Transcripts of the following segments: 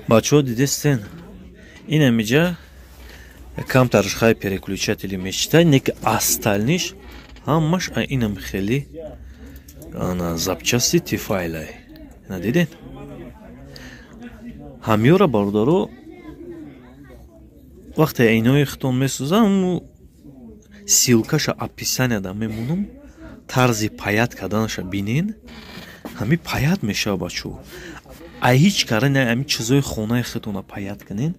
Бачаҳо, дидестен, инамиҷа камтарш хай переключатели мечитай, не ки остальныйш ҳамаш инам хеле ана запчасти Тефалай. Ина диден, ҳамёра, бародаро, вақте инои хитон месӯзам, ссылкаша описанияда мемонам, тарзи паять карданаша бинен. Ҳами паять мешава, бачо. А ҳеҷ кара не, ҳами чизои хонаи хитона паять кунен,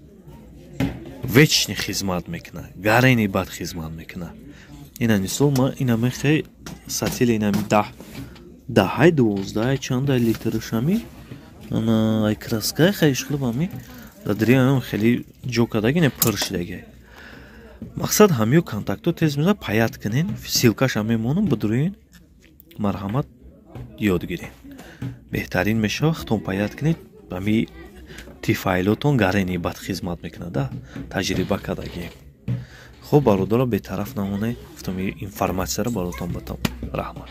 вечный хизмат мекуна, гарени бад хизмат мекуна. Ина мисол, ма ина мехе сатили, инами 10, 10-ҳай, 12-ай, чандай литрашами, ана ай краскай хайшхлиб, ами дадриам хеле ҷо кардаги, не, пур шидаги. Мақсад, ҳамиё контактҳо тез меза паять кунен, ссылкаша мемонам, бидурӯен, марҳамат, ёд гирем, беҳтарин мешава. Хитон паять кунед, ами Тефалотон гарени бад хизмат мекунада, таҷриба кардагием. Хуб, бародаро, бетараф намонед, гуфтам информатсияро баротон батам. Раҳмат.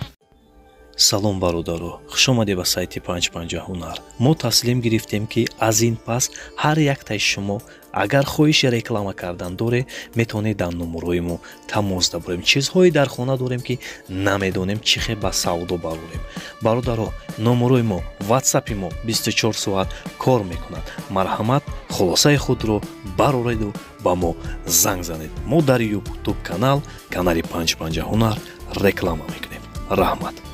Салом, бародаро, хушомадед ба сайти Панҷ Панҷа Ҳунар. Мо таслим гирифтем, ки аз ин пас ҳар яктаи шумо агар хоҳиши реклама кардан доред, метавонед дар номерҳои мо тамос даборем. Чизҳое дар хона дорем, ки намедонем чӣ хел ба савдо барорем. Бародаро, номерҳои мо, ватсапи мо 24 соат кор мекунад. Марҳамат, хулосаи худро барореду ба мо занг занед. Мо дар Ютуб канал, канали Панҷ Панҷа Ҳунар реклама мекунем. Раҳмат.